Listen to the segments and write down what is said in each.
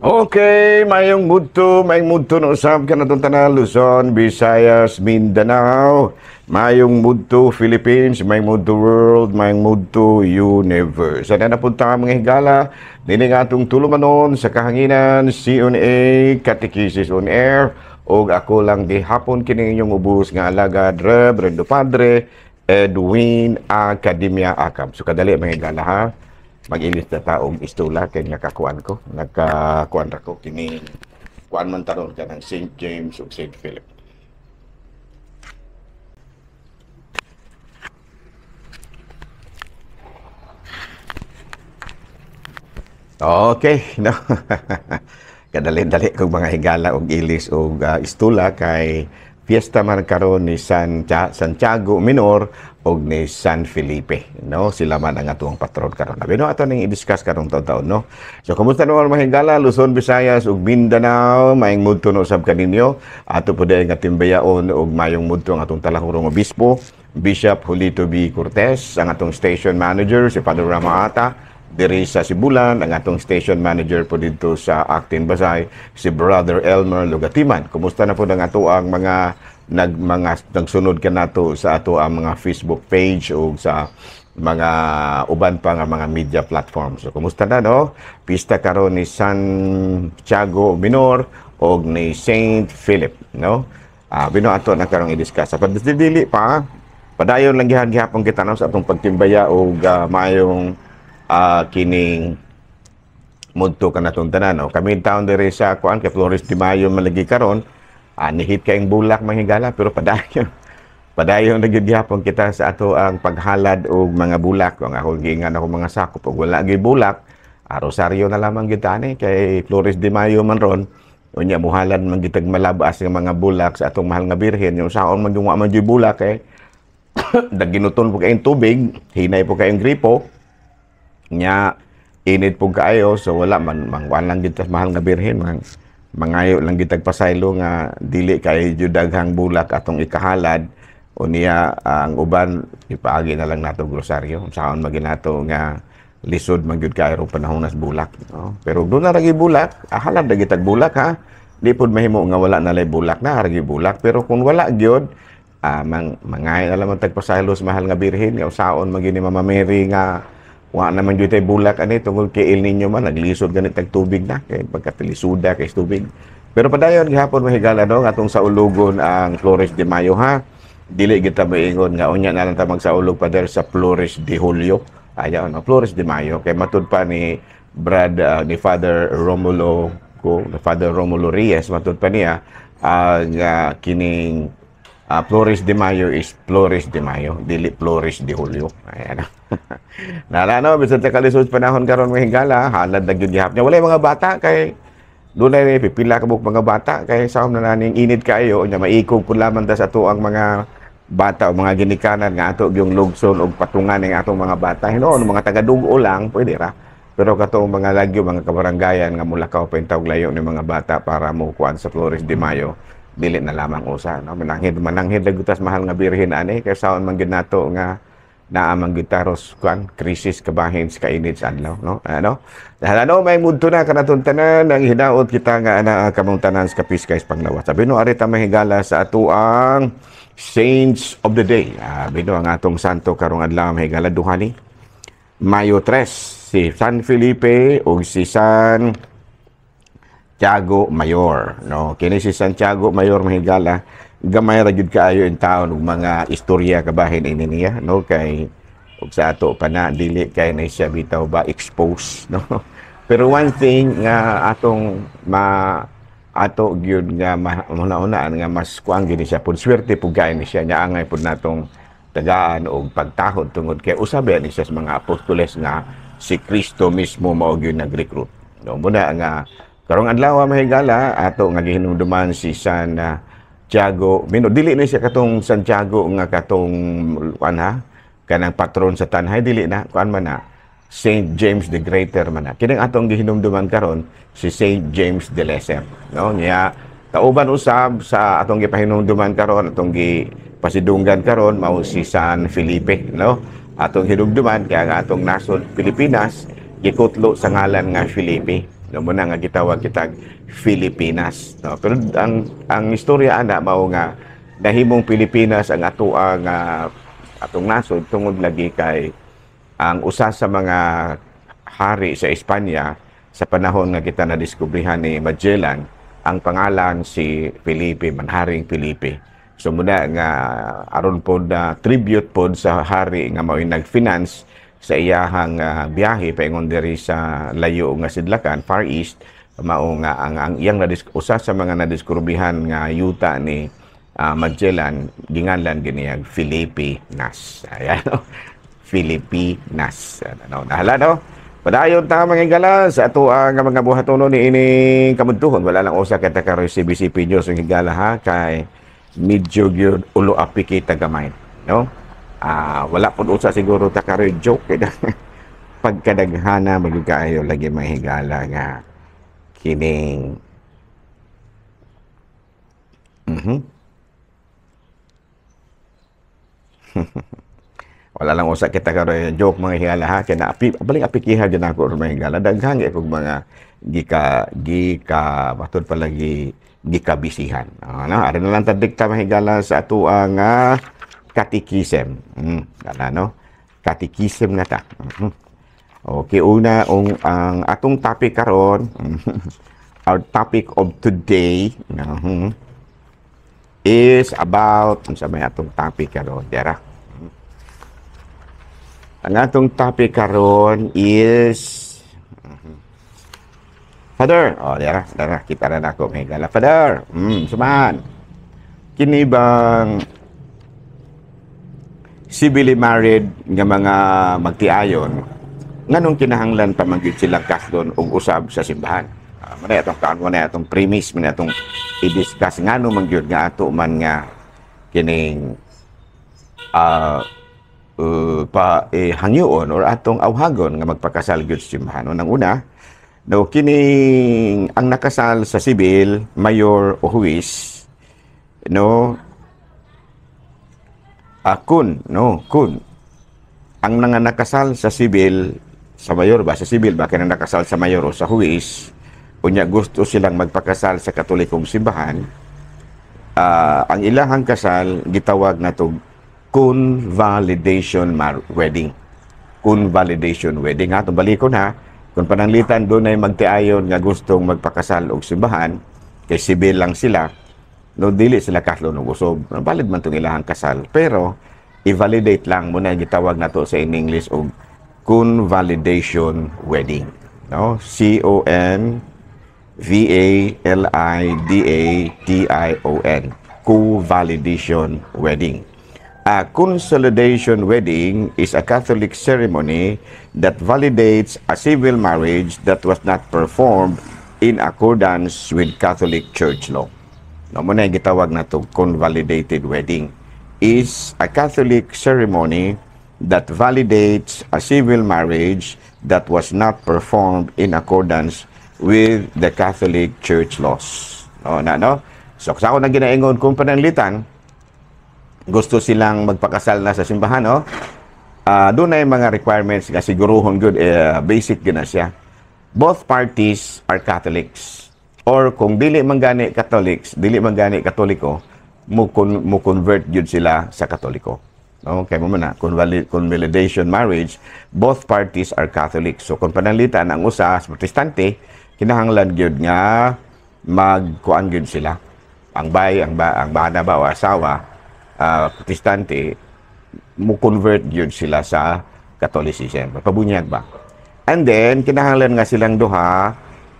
Okay, mayong mudto na usab kanatong tanan, Luzon, Visayas, Mindanao, mayong mudto Philippines, mayong mudto world, mayong mudto universe. Sana napunta ka mga higala, dini nga atong tulumanon sa kahanginan, CNA, Catechesis on Air, og ako lang gihapon kini inyong ubos nga alagad, Reverendo Padre Edwin Academia Acab. So kadali mga higala ha, mag-ilis na taong istula kay nakakuan ko, nakakuan ra ko kini kuan man taron kanang St. James ug St. Philip. Okay, no. Kadali-dali kog mga higala og ilis og istula kay fiesta man karon ni Santiago Minor og ni San Felipe, no? Sila man ang atong patron karon. Abi no ato ning i-discuss karong taon-taon, no? So kumusta naman mga higala, Luzon, Visayas ug Mindanao, maayong mudto no usab kaninyo. Ato po dahil nga timbayaon og mayong mudto ang atong talahurong obispo, Bishop Julito B. Cortez, ang atong station manager si Father Rama Ata diri sa Sibulan, ang atong station manager po dito sa Actin Basay, si Brother Elmer Lugatiman. Kumusta na po ang ato ang mga nagsunod ka nato sa ato ang mga Facebook page o sa mga uban pa nga mga media platforms. So kumusta na, no? Pista karon ni Santiago Minor og ni Saint Philip, no? Bino ato na karong i-discuss. Sa dili pa, padayon lang gihapon kita no sa atong pagtimbaya og maayong kining mudto kanatong tanan, no? Kami taon diri sa kuan kay Flores de Mayo malagi karon, nihit kayong bulak mga higala, pero padayon. Padayon na gyud gihapon kita sa ato ang paghalad og mga bulak. Kung ako giingan ako mga sakop og wala gyud bulak, rosaryo na lamang gyud ani kay Flores de Mayo man ron. Unya muhalad man gyud malabas nga mga bulak sa atong mahal nga birhen. Yung saon man gyud wa man gyud bulak kay daginuton po kayong tubig, hinay po kayong gripo. Nya init po kaayo, so wala man mangwan lang gyud mahal nga birhen, mangayo lang gyud pasaylo nga dili kay jud daghang bulak atong ikahalad. Unya ang uban ipaagi na lang nato rosaryo, saon man gyud nato nga lisod man gyud kaayo panahon nas bulak, no? Pero doon na ragi bulak, halad ra gyud bulak ha. Di pud mahimo nga wala na lay bulak, na ragi bulak, pero kung wala gyud mangayo na lang tagpasaylo sa mahal nga birhen nga usaon man gyud ni Mama Mary nga wa naman gyud tay bulak ani tungod kay El Niño man naglisod ganit tag tubig na kay pagkatilisuda kay tubig. Pero padayon gihapon mahigala no atong saulugon ang Flores de Mayo ha. Dili gid ta moingon nga unya na lang ta magsaulog pader sa Flores de Julio. Ayaw no, Flores de Mayo kay matud pa ni Brad ni Father Romulo ko, ni Father Romulo Reyes, matud pa niya nga kining Flores de Mayo is Flores de Mayo, dili Flores de Julio. Ayan. Nala no, bisan ta kalisod panahon karon mga higala, halad na gyud gihapon. Walay mga bata kay dunay pipila ka buok mga bata kay saom na naning init kaayo, unya maikog pud lamang ta sa ato ang mga bata o mga ginikanan nga ato gyung lugson og patungan ning atong mga bata. Hinuon mga taga-dugo lang pwede ra. Pero katong mga lagyo, mga kabaranggayan nga mulakaw pa intawg layo ni mga bata para mokuan sa Flores de Mayo, dili na lamang usa, no? Mananghid lagutas mahal nga birhen ani kay saon man gyud nato nga naa man gyud taros kuan krisis kabahin sa kainit sa adlaw, no? Ano? Dahil ano may mudto na kanatong tanan ang hinaot kita nga ana kamong tanan sa kapiskay sa panglawas. Sabi no ari ta mahigala sa atoang Saints of the Day. Bino ang atong santo karong adlaw mahigala duha ni Mayo 3, si San Felipe ug si San Tiago Mayor, no? Kini si Santiago Mayor mahigala, gamay ra gyud kaayo in taon og mga istorya kabahin ini niya, no? Kay og sa ato pa na dili kay na siya bitaw ba expose, no? Pero one thing nga atong ma ato gyud nga mauna-unaan nga mas kuang gyud siya pud swerte pud kaayo ni siya nya angay pud natong tagaan og pagtahod tungod kay usab ni siya sa mga apostoles nga si Kristo mismo mao gyud nag-recruit, no? Muna nga karong adlaw mahigala ato nga gihinumduman si San Tiago Minor. Dili ni siya katong Santiago nga katong kuan ha, kanang patron sa Tanhay, dili na kuan man na Saint James the Greater man na. Kining atong gihinumduman karon si Saint James the Lesser, no? Nya kauban usab sa atong gipahinumduman karon, atong gipasidunggan karon mao si San Felipe, no? Atong hinumduman kaya nga atong nasod Pilipinas gikutlo sa ngalan nga Felipe. No, mao nga gitawag kitag Filipinas, no? Pero ang istorya ana mao nga nahimong Pilipinas ang atoa nga atong nasod tungod lagi kay ang usa sa mga hari sa Espanya sa panahon nga kita nadiskubrihan ni Magellan, ang pangalan si Felipe, manharing Felipe. So mao na nga aron pod na tribute pod sa hari nga mao'y nag-finance sa iyahang biyahe paingon diri sa layo nga sidlakan, Far East, mao nga ang iyang usa sa mga nadiskubrihan nga yuta ni Magellan ginganlan giniyag Filipinas. Ayan, no? Filipinas. Ano, nahala, no? Padayon ta, mga higala, sa ato ang mga buhatonon ni ining kamudtuhon. Wala lang usa kita karon CBCP News ang higala ha, kay medyo gyud ulo api kita gamay, no? Ah, wala pud usa siguro ta karon joke kay pagkadaghana magyud kaayo lagi, mga higala, nga kining Wala lang usa kita karon joke, mga higala ha, kay naapi baling apikiha gyud ako mga higala. Daghan gyud kog mga gika gika matud palagi gikabisihan. Ano, ari na lang ta dikta, mga higala, sa ato nga katikisem. Kana no. Katikisem na ta. Okay, una ang atong topic karon, our topic of today is about, unsa may atong topic karon, dira? Ang atong topic karon is Father. Oh, dira, dira kita na nako, mga higala. Father, suman. Kini bang civilly married nga mga magtiayon, nganong kinahanglan pa man gyud silang kaslon og usab sa simbahan? Mao na atong kaan, mao na atong premise, mao na atong i-discuss, ngano man gyud nga ato man nga kining pa hangyoon or atong awhagon nga magpakasal gyud sa simbahan. Unang una, no, kining ang nakasal sa sibil, mayor o huwis, no, kun, no, kun ang nga nakasal sa sibil, sa mayor ba, sa sibil ba, kanang nakasal sa mayor o sa huwis, unya gusto silang magpakasal sa Katolikong simbahan, ang ilahang kasal gitawag na to convalidation wedding. Convalidation wedding ha, itong balikon ha. Kung pananglitan dunay magtiayon nga gustong magpakasal og simbahan, kay sibil lang sila, no, dili sila kaslon og usob. Valid man tong ilahang kasal, pero i-validate lang mao na gitawag nato sa in English og convalidation wedding. No? C O N V A L I D A T I O N. Convalidation wedding. A consolidation wedding is a Catholic ceremony that validates a civil marriage that was not performed in accordance with Catholic Church law. No, mao na gitawag na to convalidated wedding is a Catholic ceremony that validates a civil marriage that was not performed in accordance with the Catholic Church laws. No, na no? So, sa ako na ginaingon, kung pananglitan gusto silang magpakasal na sa simbahan, no? Doon na yung mga requirements nga siguruhon good, basic gyud na siya. Both parties are Catholics. Or kung dili man gani Catholics, dili man gani Katoliko, mo convert gyud sila sa Katoliko. No, kay mao man na convalidation marriage, both parties are Catholics. So kung pananglitan ang usa sa Protestante, kinahanglan gyud nga magkuan gyud sila. Ang bay, ang ba, ang bana ba o asawa Protestante, mo convert gyud sila sa Catholicism. Pabunyag ba? And then kinahanglan nga silang duha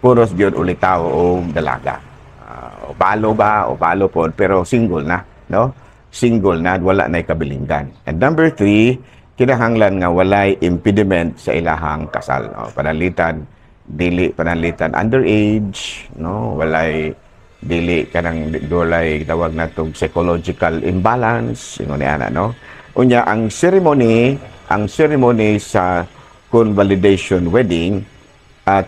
puros gyud ulitaw o dalaga. O balo ba o balo pod, pero single na, no? Single na, wala na kabilinggan. And number three, kinahanglan nga walay impediment sa ilahang kasal. O, pananglitan, dili pananglitan underage, no? Walay dili kanang walay tawag natong psychological imbalance, ingon ni ana, no? Unya ang ceremony sa convalidation wedding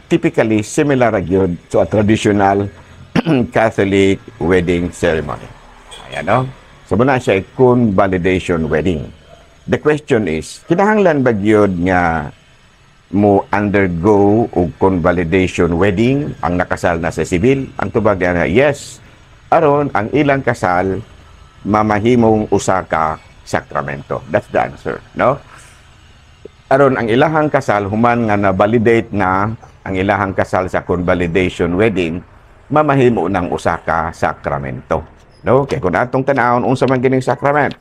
typically similar ra gyud to a traditional Catholic wedding ceremony. Ayan, no? So, mao na siya convalidation wedding. The question is, kinahanglan ba gyud nga Mo undergo og convalidation wedding ang nakasal na sa sibil? Ang tubag niya, yes. Aron ang ilang kasal mamahimong usa ka sakramento. That's the answer, no? Aron ang ilahang kasal, human nga na-validate na ang ilahang kasal sa convalidation wedding, mamahimo ng usa ka sakramento. No? Kay kung atong tan-awon, unsa man kining sacrament?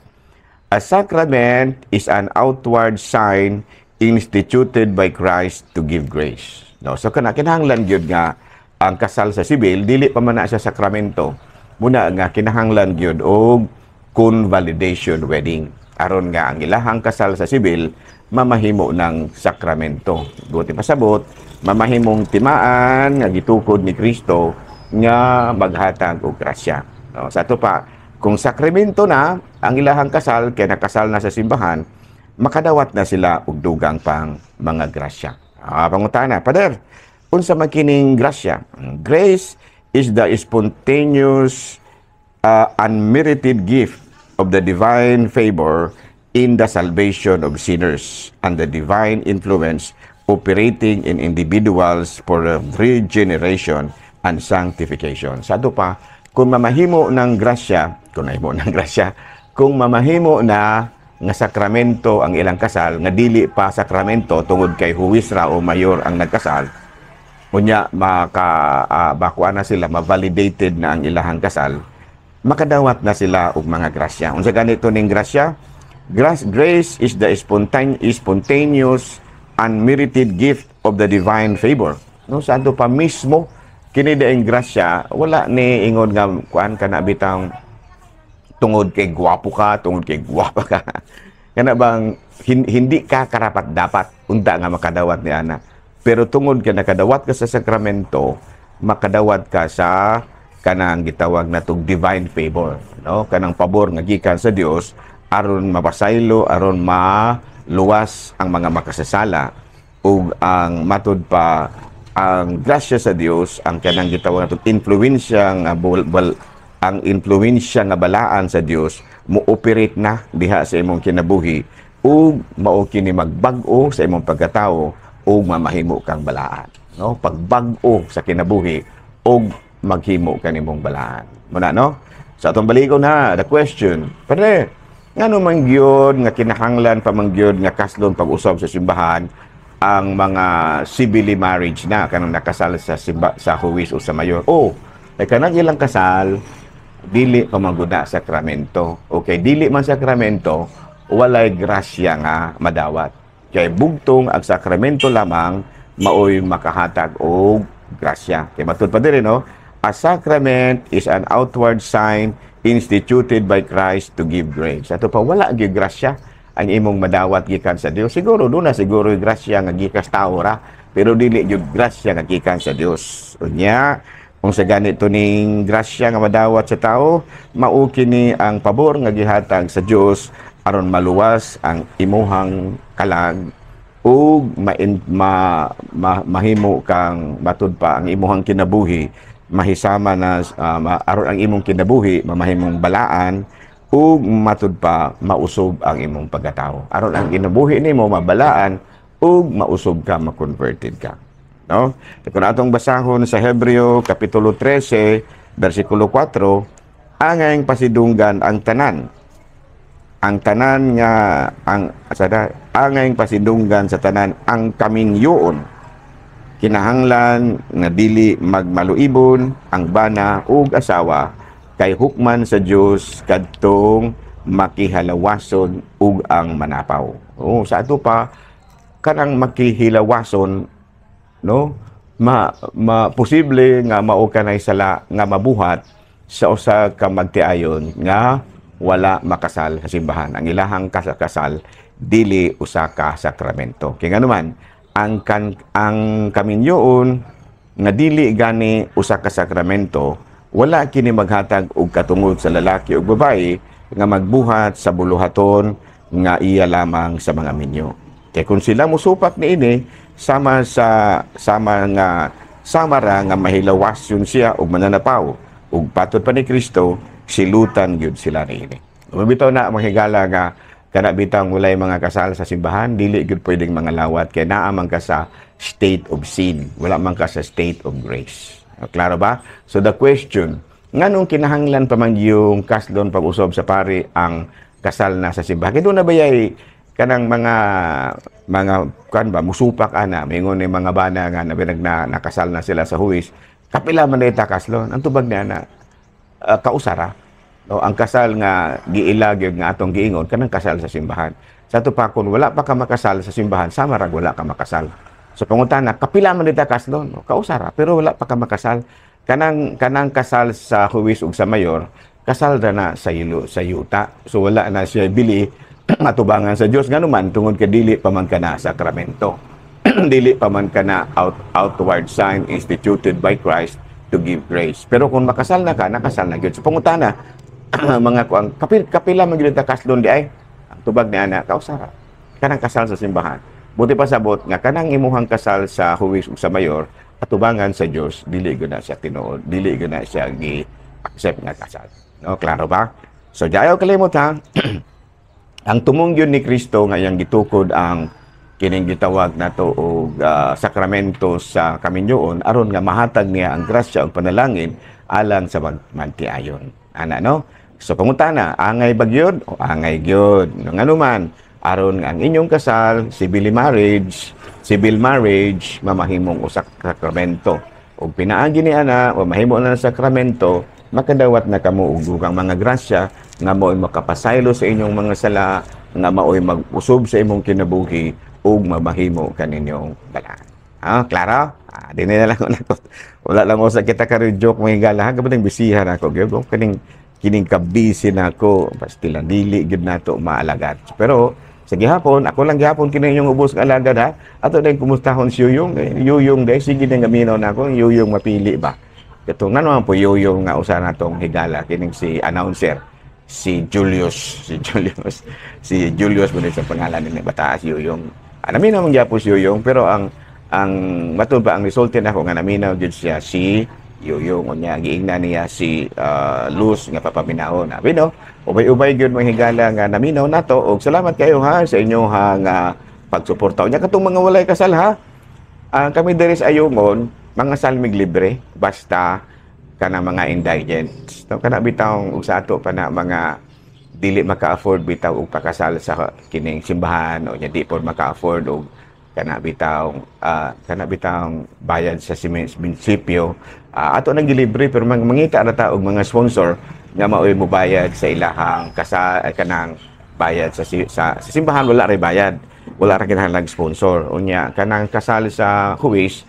A sacrament is an outward sign instituted by Christ to give grace. No, so kana kinahanglan gyud nga ang kasal sa sibil dili pa man na siya sakramento. Muna nga kinahanglan gyud og convalidation wedding aron nga ang ilahang kasal sa sibil mamahimo ng sakramento. Buot pasabot, mamahimong timaan nga gitukod ni Kristo nga maghatag og grasya. No, sa ato pa, kung sakramento na ang ilahang kasal kay nakasal na sa simbahan, makadawat na sila og dugang pang mga grasya. Ah, pangutana, Pader, unsa man kining grasya? Grace is the spontaneous, unmerited gift of the divine favor in the salvation of sinners and the divine influence operating in individuals for regeneration and sanctification. Sa ato pa, kung mamahimo ng grasya, kung mahimo ng grasya, kung mamahimo na nga sakramento ang ilang kasal, nga dili pa sakramento tungod kay huwis ra o mayor ang nagkasal, unya maka bakuan na sila, ma-validated na ang ilahang kasal, makadawat na sila og mga grasya. Unsa ganito ning grasya? Grace is the spontaneous, unmerited gift of the divine favor. No, sa ato pa mismo kini daing grasya, wala ni ingon nga kuan kana bitang tungod kay gwapo ka, tungod kay gwapa ka. Kana bang hindi ka karapat dapat unta nga makadawat ni ana. Pero tungod ka nakadawat ka sa sakramento, makadawat ka sa kanang gitawag natong divine favor, no? Kanang pabor nga gikan sa Dios aron mapasaylo, aron maluwas ang mga makasasala, ug ang matud pa, ang grasya sa Dios, ang kanang gitawag natong influensya nga ang influensya nga balaan sa Dios mo-operate na diha sa imong kinabuhi ug mao kini magbag-o sa imong pagkatao ug mamahimo kang balaan, no? Pagbag-o sa kinabuhi ug maghimo kanimong balaan muna, no? Sa atong balikon ha, the question, Padre, ngano man gyud nga kinahanglan pa man gyud nga kaslon pag-usab sa simbahan ang mga civil marriage na kanang nakasal sa simba, sa huwis o sa mayor? Oh, ay kanang ilang kasal dili pa man gud na sakramento. Okay, dili man sakramento, walay grasya nga madawat. Kay bugtong ang sakramento lamang maoy makahatag og grasya. Kay matud pa diri, no? A sacrament is an outward sign instituted by Christ to give grace. Ato pa, wala gyud grasya ang imong madawat gikan sa Dios. Siguro duna siguro yung grasya nga gikan sa tao ra, pero dili gyud grasya nga gikan sa Dios. Unya, kung sa ganito ning grasya nga madawat sa tao, mao kini ang pabor nga gihatag sa Dios aron maluwas ang imuhang kalag ug ma, mahimo kang, matud pa, ang imuhang kinabuhi mahisama na aron ang imong kinabuhi mamahimong balaan ug matud pa, mausob ang imong pagkatao, aron ang kinabuhi nimo mabalaan ug mausob ka, ma-converted ka, no? Kung atong basahon sa Hebreo kapitulo 13 bersikulo 4, "Angayng pasidunggan ang tanan, ang tanan nga ang sada, angayng pasidunggan sa tanan ang kaminyoon. Kinahanglan nga dili magmaluibon ang bana ug asawa, kay hukman sa Dios kadtong makihalawason ug ang manapaw." Oh, sa ato pa, kanang makihilawason, no, ma posible nga mao kanay sala nga mabuhat sa usa ka magtiayon nga wala makasal sa simbahan. Ang ilahang kasal dili usa ka sakramento. Kay nganuman ang kaminyoon nga dili gani usa ka sakramento, wala kini maghatag og katungod sa lalaki ug babae nga magbuhat sa buluhaton nga iya lamang sa mga minyo. Kay kung sila musupak niini, sama sa sama nga sama ra nga mahilawas yun siya og mananapaw, ug patod pa ni Kristo, silutan gyud sila niini. Bitaw na, mga higala, nga Kana bitang walay mga kasal sa simbahan, dili gyud pwedeng mga lawat kay naa man ka sa state of sin, wala man ka sa state of grace. Klaro ba? So the question, nganong kinahanglan pa man yung kaslon pag-usob sa pari ang kasal na sa simbahan? Kay doon na ba yay kanang mga kan ba musupak ana, mingon ni mga bana nga nabinag na nakasal na sila sa huwis, kapila man ta kaslon? Ang tubag niya na kausara, no? Ang kasal nga giila gyud nga atong giingon, kanang kasal sa simbahan. Sa ato pa, kung wala pa ka makasal sa simbahan, sama ra wala ka makasal. So pangutana, kapila man ta kaslon? No, kausara, pero wala pa ka makasal. Kanang kasal sa huwis ug sa mayor, kasal ra na sa ilo, sa yuta. So wala na siya bili atubangan sa Dios, ngano man tungod kay dili pa man ka na sakramento, dili pa man ka na outward sign instituted by Christ to give grace. Pero kung makasal na ka, nakasal na gyud. So pangutana, mga kuang kapila man gyud ta kaslon di ay? Ang tubag ni ana, kausara. Kanang kasal sa simbahan. Buti pa sabot nga kanang imuhang kasal sa huwis ug sa mayor, atubangan sa Dios, dili gyud na siya tinuod, dili gyud na siya gi accept nga kasal. No, klaro ba? So ayaw kalimot ha. Ang tumong yun ni Kristo nga iyang gitukod ang kining gitawag nato og sakramento sa kaminyoon aron nga mahatag niya ang grasya ug panalangin alang sa mantiayon. Ana, no? So pangutana, angay ba gyud? O angay gyud. No, ngano man, aron nga ang inyong kasal, civil marriage mamahimong usa ka sakramento. Ug pinaagi ni ana o mahimo na ng sakramento, makadawat na kamo og dugang mga grasya nga mao'y makapasaylo sa inyong mga sala, nga mao'y mag-usob sa imong kinabuhi ug mamahimo kaninyong balaan. Ah, klaro? Ah, di na lang nako. Wala lang usa kita karon joke, mga higala. Ha, kabating bisihan ako gyud. Kaning kining kabisi na ako, basta lang dili gyud nato maalagad. Pero sa gihapon, ako lang gihapon kini inyong ubos nga alagad ha. Ato na kumustahon si Yuyong. Eh, Yuyong dahil sige na gaminaw na ako, Yuyong mapili ba. Kato nga naman po Yuyong nga usa natong higala kining si announcer, si Julius, si Julius, si Julius mo sa pangalan ni Bataas Yuyong. Ah, naminaw man gyapon si Yuyong, pero ang matud ba ang resulte nako nga naminaw gyud siya si Yuyong, unya giingna niya si Luz nga papaminahon. Abi no, ubay-ubay gyud, mga higala, nga naminaw nato og salamat kayo ha sa inyong nga pagsuporta. Unya katong mga walay kasal ha. Kami diri sa Ayungon, mga salmig libre basta kana mga indigent. So kana bitawng ug sa ato pa na mga dili maka-afford bitaw og pakasal sa kining simbahan o nya di pod maka-afford og kana bitawng bayad sa munisipyo, ato nang gilibre, pero mangita ra ta og mga sponsor nga maoy mobayad sa ilahang kasal. Kanang bayad sa simbahan, wala ray bayad, wala ra kinahanglan sponsor. Unya kanang kasal sa huwis,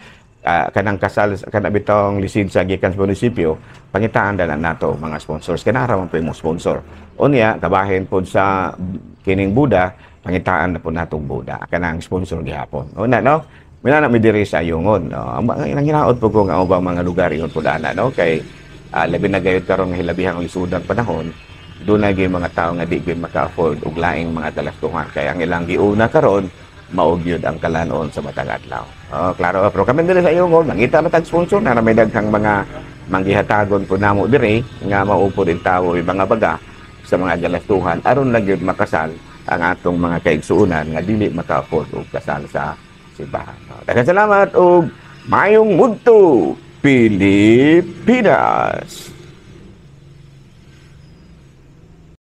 kanang kasal, kana bitawng lisensya gikan sa munisipyo, pangitaan na lang nato mga sponsors, kana ra man po imong sponsor. Unya kabahin pod sa kining Buda, pangitaan na po natong Buda, kanang sponsor gihapon. Una no, mina na mi diri sa Ayungon, no? Ang mga nanginaot po ko nga ubang mga lugar ingon po ana, no, kay labi na gayud karon nga hilabihang lisudang panahon, doon na gyud mga tao nga di gyud maka-afford og laing mga galastuhan, kay ang ilang giuna karon mao gyud ang kalanon sa matag adlaw. Oh, klaro, pero kami diri sa Ayungon, mangita na tag sponsor na may daghang mga manggihatagon po namo diri nga mao pod tawo mga baga sa mga galastuhan aron lang gyud makasal ang atong mga kaigsuonan nga dili maka-afford og kasal sa simbahan. Oh, daghang salamat og maayong mudto, Pilipinas.